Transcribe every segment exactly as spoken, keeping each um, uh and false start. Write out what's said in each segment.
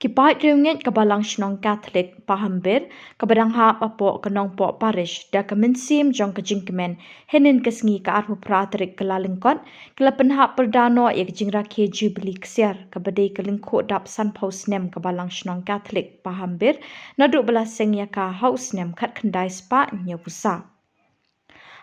Ki paid riewngeit ka Balang Shnong Katholik Pahambir, kaba dang hap hapoh ka Nongpoh Parish, da ka mynsiem jong ka jingkmen, hynnin ka sngi ka arphew phra tarik Kyllalyngkot, ki la pynhap pyrda noh ïa ka jingrakhe Jubilee Ksiar, kaba dei ka lyngkhuh dap sanphew snem ka Balang Shnong Katholik Pahambir, naduh ba la seng ïa ka ha u snem khatkhyndai spah hynñiewphew saw.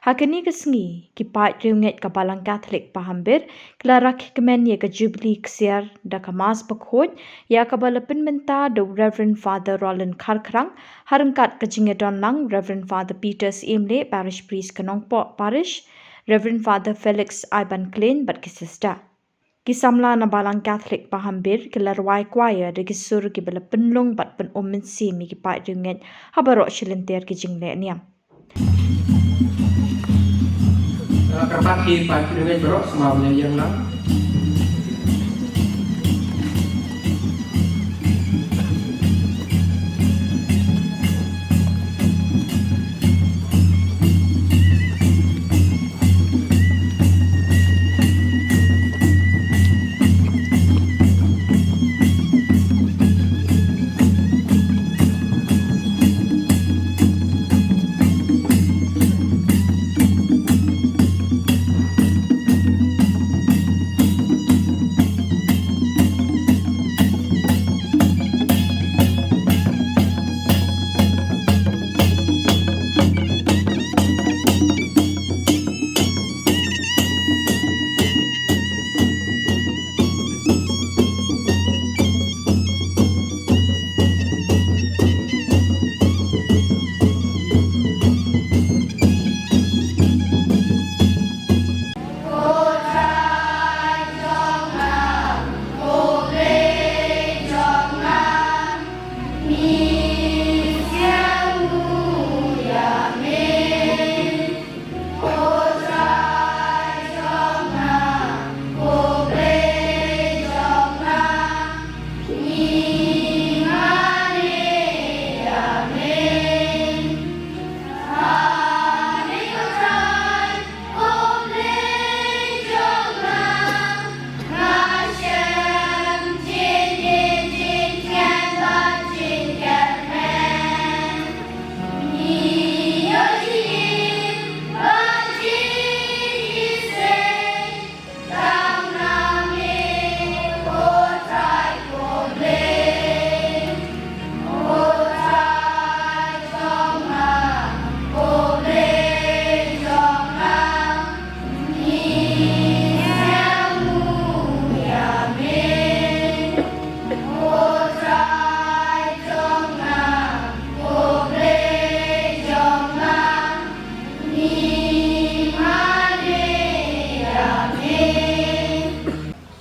Ha kane ka sngi, ki paid riewngeit ka Balang Katholik Pahambir, ki la rakhe kmen ïa ka Jubilee Ksiar da ka Mass bakhuid, ïa kaba la pynmynta da u Reverend Father Roland Kharkhrang, ha ryngkat ka jingïadon lang Reverend Father Peter Syiemlieh, Parish Priest ka Nongpoh Parish, Reverend Father Felix Iban Klein bad ki sister. Ki samla na Balang Katholik Pahambir ki la rwai choir da ki sur kiba la pynlong bad pyn-um mynsiem ïa ki paid riewngeit ha baroh shi lynter ki jingleh niam. Kyrpad ki paid riewngeit baroh sngewbha ïeng lang.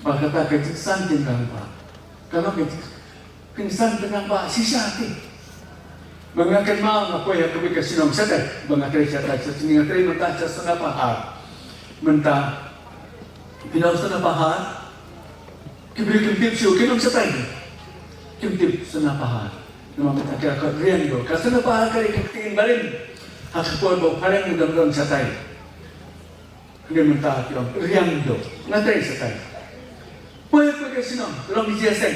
Ba kata ka jingsan jingkang ba. Ka long ka jing-, ka jingsan jingkang ba shisha te. Ba nga kynmaw nga poi ha kawei ka shnong shatai, ba nga trei shatai, shatai nga trei mynta sha Sona Pahar. Mynta ki nong Sona Pahar, ki briew kim tip shuh, ki nong shatai kim tip Sona Pahar. Namar mynta ki la khot Riang Ïew. Ka Sona Pahar ka dei ka ktien barim ha ka por ba u phareng u dang don shatai. Hynrei mynta ki ong Riang Ïew. Nga trei shatai. Poi poi ka shnong, long jia seng.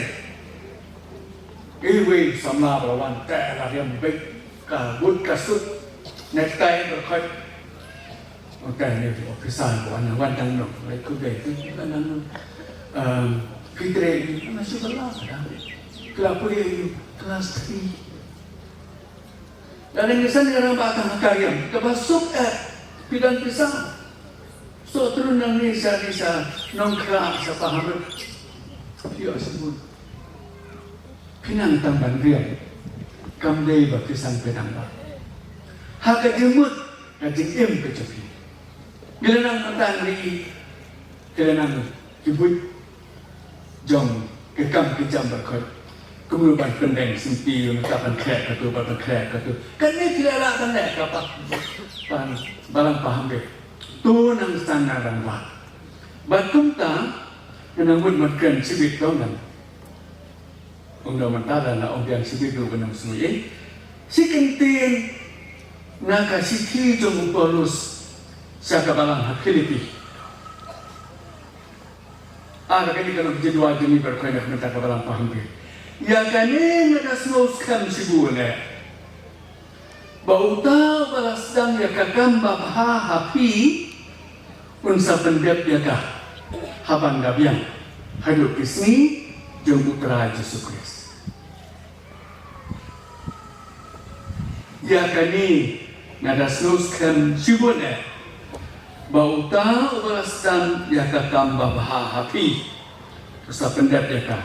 Iwei samla ba la wan, te la riam beit, ka but ka suit, necktie ba khot. Ong te ne officer ba wan, wan dang nong, lai ku dei tu ka nang nong. Ehm, phi trei ïa u, nga shu ba la ka dang. Klas pule ïa u, class three. Lada ngi san ïa rangbah tang ha ka riam kaba suk eh, phi don pisa. Soh trun nangne sha ne sha Nongkhrah sha Pahamrit. Phi ïoh shibun. Phi nang tang ban riam. Kam dei ba phi san phi nang ba. Ha ka jingmut ka jingim ka jong phi. Ngi la nang mynta ngi, ngi la nang ki buit jong ki kam ki jam baroh. Kumno ban pyndeng sngewthuh, mynta ban khleh katu, ban khleh katu. Kane ki la lah ban leh ka Balang Pahamrit. To nang san na rangbah. Bad kumta nang mut ban kren shibit tang nang. Ong da mynta la ong biang shibit ruh ban ym sngew ei. Shi kyntien na ka shithi jong u Paulus sha ka balang ha Philippi. Ah, kane ka long jingduwai jong ngi baroh na ka bynta ka Balang Pahamrit. Ïa kane nga da sngew skhem shibun eh, ba uta uba la sdang ïa ka kam babha ha phi un sa pyndep ïa ka ha ban da biang haduh ki sngi jong U Trai Jisu Khrist. Ïa kane nga da sngew skhem shibun eh, ba uta uba la sdang ïa ka kam babha ha phi un sa pyndep ïa ka,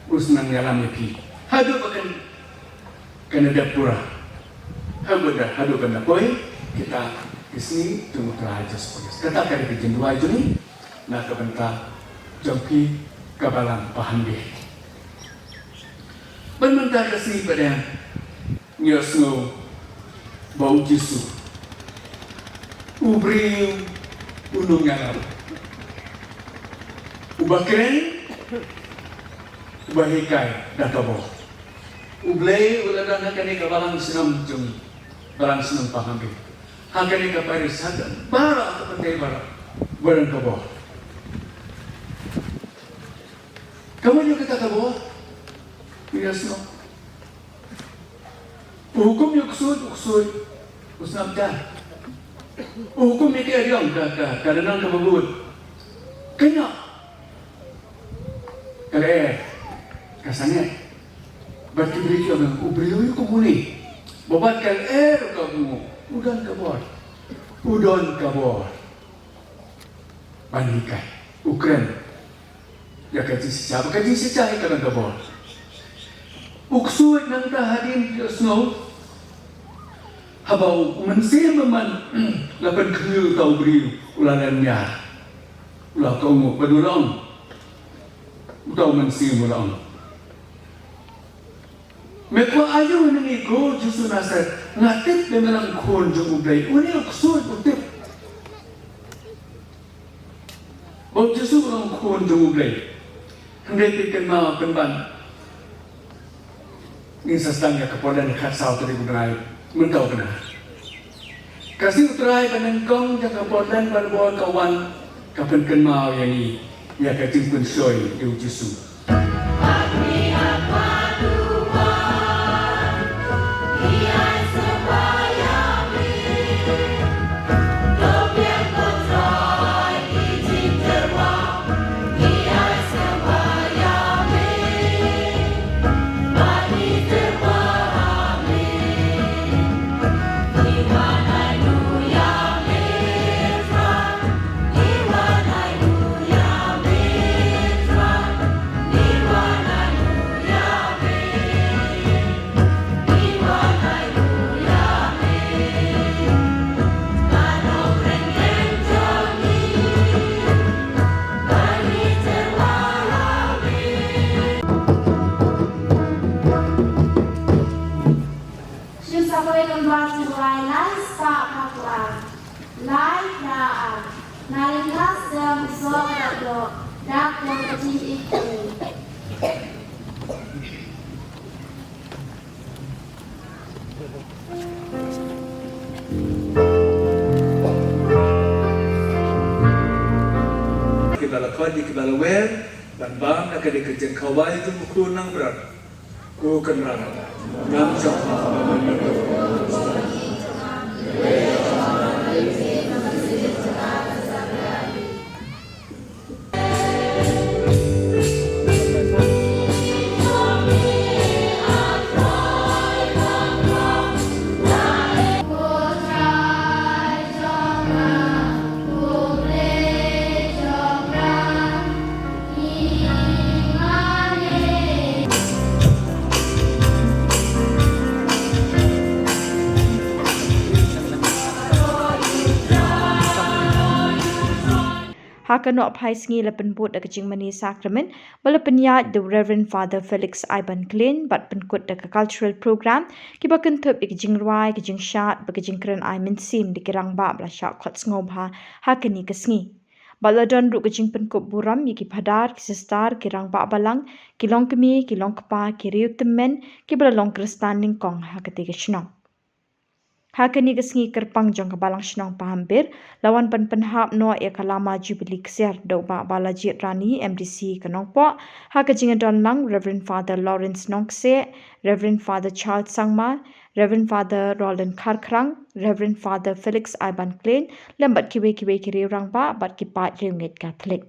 un sa nang ïalam ïa phi haduh ba kan, kan da pura, haduh ba da, haduh ban da poi kita ki sngi jong U Trai Jisu Khrist. Kata ka dei ka jingduwai jong ngi na ka bynta jong phi ka balang Pahamdi. Ban mynta ka sngi pat ngi ïohsngew ba U Jisu u briew u nongïalam, uba kren, uba hikai da ka bor. U Blei u la don ha kane ka balang shnong jong ngi, balang shnong Pahamdi, ha kane ka parish, ha ka baroh ka pyrthei baroh, ba don ka bor. Ka mut ïa kata ka bor, u ïohsngew. U hukum ïa u ksuid, u ksuid u sngap jar. U hukum ïa ki eriong, ka, ka, ka rynang kaba bud, ka ñiah, ka lyer, ka sangeh. Bad ki briew ki ong, u briew ïa u kumne, ba bad ka lyer u ka bud, u don ka bor. U don ka bor ban hikai, u kren ïa ka jingshisha, ba ka jingshisha hi ka long ka bor. U ksuid nangta hadien u ïohsngew, haba u mynsiem bymman la pynkhynñiuh uta u briew, u la lynñiar, u la kohnguh bad u la ong, uta u mynsiem u la ong, me kwah aïu na ngi ko Jisu Nasaret? Nga tip ba me long khun jong U Blei. Une u ksuid u tip ba U Jisu u long khun jong U Blei. Hynrei phi kynmaw pynban, ngin sa sdang ïa ka Portland khatsaw tarik u bnai mynta u bnai. Ka sngi U Trai ba nyngkong jong ka Portland Bible ka wan, ka pynkynmaw ïa ngi ïa ka jingpynshoi ïa U Jisu. Shu sa poi lyngba Sngewbha lai spah phra phew ar. Lai phra ar. Na lyngkha sdang u soh ka dap doh, dap doh ka jingïeit. Kiba la khot, kiba la wer ban bam, na ka dei ka jingkhawai jong u khun nongbrot. Ko Kynrad, ngam shym Ha ka nohphai sngi la pynbud da ka jingmane sakramen ba la pynïaid da u Reverend Father Felix Iban Klein bad pynkut da ka cultural program kiba kynthup ïa ka jingrwai, ka jingshad bad ka jingkren ai mynsiem da ki rangbah ba la shah khot sngewbha ha kane ka sngi. Bad la don ruh ka jingpynkup burom ïa ki phadar, ki sister, ki rangbah balang, ki longkmie, ki longkpa, ki riew tymmen kiba la long Khristan nyngkong ha katei ka shnong. Ha kane ka sngi kyrpang jong ka Balang Shnong Pahamber, la wan ban pynhap noh ïa ka lama Jubilee Ksiar da u Bah Balajied Rani, M D C ka Nongpoh, ha ka jingdon lang Reverend Father Lawrence Nongkseh, Reverend Father Charles Sangma, Reverend Father Roland Kharkhrang, Reverend Father Felix Iban Klein, lem bad kiwei kiwei ki riew rangbah bad ki paid riewngeit Katholik.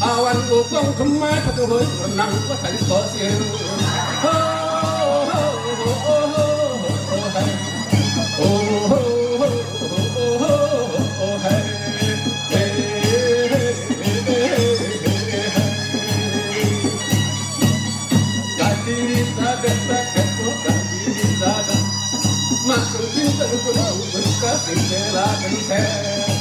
Awan u kong khmai pat u hoi u nang pat kan ko sir. Ho, ho, ho, ho, ho, hai. Ho, ho, ho, ho, ho, ho, Mak kong pin tang kong u bun ka pin te la pin te.